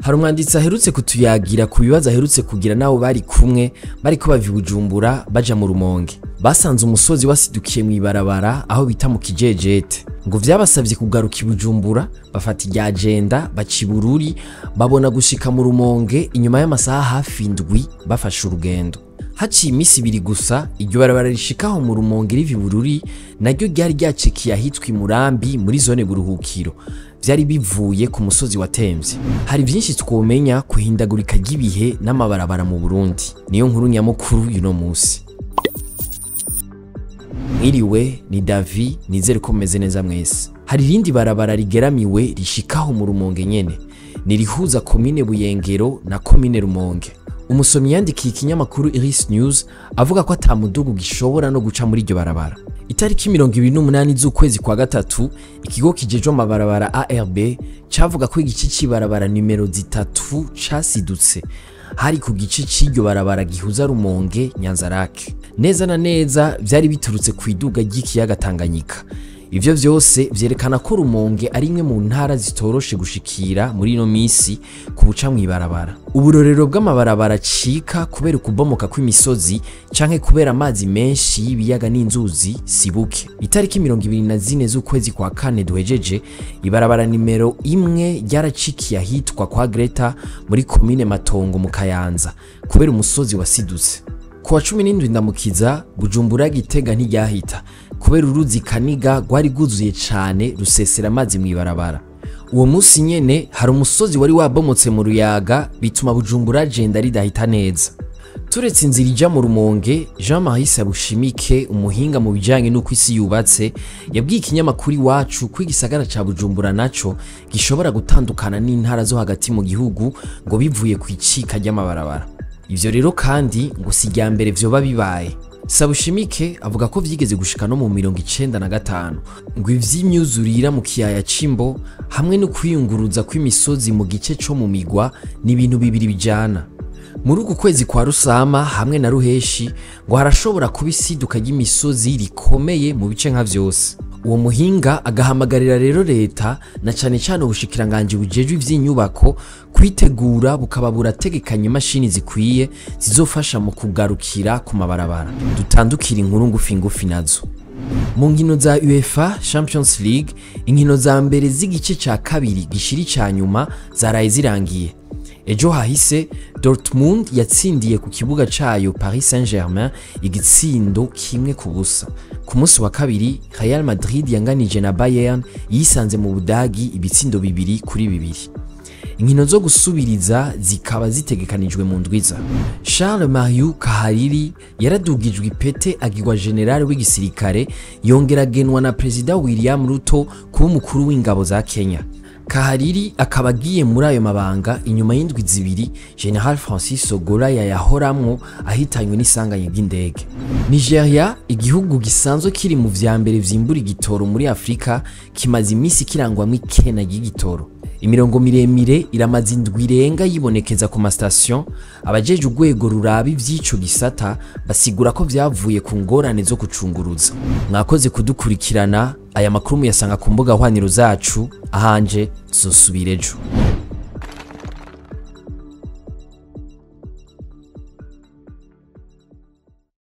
Hari umwanditsi aherutse kutuyagira ku bibazo aherutse kugira nabo bari kumwe bariko bava i Bujumbura baja mu Rumonge. Basanze umusozi wasidukiye mw'ibarabara aho bita mu Kijejete. Ngo vyabasavye kugaruka i Bujumbura, bafata irya jenda baca i Bururi, babona gushika mu Rumonge inyuma y'amasaha hafi 7 bafashe urugendo. Haciye imisi 2 gusa iryo barabara rishikaho mu Rumonge riva i Bururi naryo ryari ryacikiye ahitwa i Murambi muri zone buruhukiro. Vyari bivuye ku musozi watemvye. Hari vyinshi twomenya kuhindagurika ry'ibihe n'amabarabara mu Burundi. Niyo nkuru nyamukuru y'uno musi. Mwiriwe, ni Davi, nizere ko mumeze neza mwese. Hari irindi barabara rigeramiwe rishikaho mu Rumonge nyene. Ni rihuza komine Buyengero na komine Rumonge. Umusomyi yandikiye ikinyamakuru Iris News avuga ko ata mudugu gishobora no guca muri iryo barabara. Itariki 28 z'ukwezi kwa gatatu, ikigo kijejwe amabarabara ARB cavuga ko igice c'ibarabara nimero 3 casidutse. Hari ku gice c'iryo barabara gihuza Rumonge Nyanzarake. Neza na neza vyari biturutse ku iduga ry'ikiyaga Tanganyika. Ivyo vyose vyerekana ko Rumonge ari imwe mu ntara zitoroshe gushikira muri ino misi kubuca mw'ibarabara. Uburorero bw'amabarabara cika kubera ukubomoka kw'imisozi canke kubera amazi menshi y'ibiyaga n'inzuzi sibuke. Itariki 24 z'ukwezi kwa kane duhejeje, ibarabara nimero 1 ryaracikiye ahitwa kwa Greta muri komine Matongo mu Kayanza kubera umusozi wasidutse. Kuwa 17 Ndamukiza, Bujumbura Gitega ntiryahita kubera uruzi Kaniga rwari rwuzuye cane rusesera amazi mw'ibarabara. Uwo musi nyene hari umusozi wari wabomotse mu Ruyaga bituma Bujumbura Jenda ridahita neza. Turetse inzira ija mu Rumonge, Jean-Marie Sabushimike, umuhinga mu bijanye n'uko isi yubatse, yabwiye ikinyamakuru Iwacu ko igisagara ca Bujumbura naco gishobora gutandukana n'intara zo hagati mu gihugu ngo bivuye kw'icika ry'amabarabara. Ivyo rero kandi ngo si irya mbere vyoba bibaye. Sabushimike avuga ko vyigeze gushika no mu 95 ngo ivy'imyuzurira mu kiyaya c'Imbo hamwe no kwiyunguruza kw'imisozi mu gice co mu migwa ni ibintu bibiri bijana. Muri uku kwezi kwa Rusama hamwe na Ruheshi ngo harashobora kuba isiduka ry'imisozi rikomeye mu bice nka vyose. Uwo muhinga agahamagarira rero leta na cane cane ubushikiranganje bujejwe ivy'inyubako kwitegura bukaba burategekanye imashini zikwiye zizofasha mu kugarukira ku mabarabara. Dutandukira inkuru ngufi ngufi nazo. Mu nkino za UEFA Champions League, inkino za mbere z'igice ca kabiri gishiri ca nyuma zaraye zirangiye. Ejo hahise Dortmund yatsindiye ku kibuga cayo Paris Saint-Germain igitsindo 1-0. Ku munsi wa kabiri Real Madrid yanganije na Bayern yisanze mu Budagi ibitsindo 2-2. Inkino zo gusubiriza zikaba zitegekanijwe mu ndwiza. Charles Mariou Kahariri yaradugijwe ipete agirwa general w'igisirikare, yongera agenwa na Perezida William Ruto kuba umukuru w'ingabo za Kenya. Kahariri akaba agiye muri ayo mabanga inyuma y'indwi 2 General Francis Ogola yayahoramwo ahitanywe n'isanganya ry'indege. Nigeria, igihugu gisanzwe kiri mu vya mbere vyimbura igitoro muri Afrika, kimaze imisi kirangwamwo ikena ry'igitoro. Imirongo miremire iramaze indwi irenga yibonekeza ku mastation. Abajeje urwego ruraba ivy'ico gisata basigura ko vyavuye ku ngorane zo kucunguruza. Mwakoze kudukurikirana, aya makuru muyasanga ku mbuga hwaniro zacu. Ahanje tuzosubira ejo.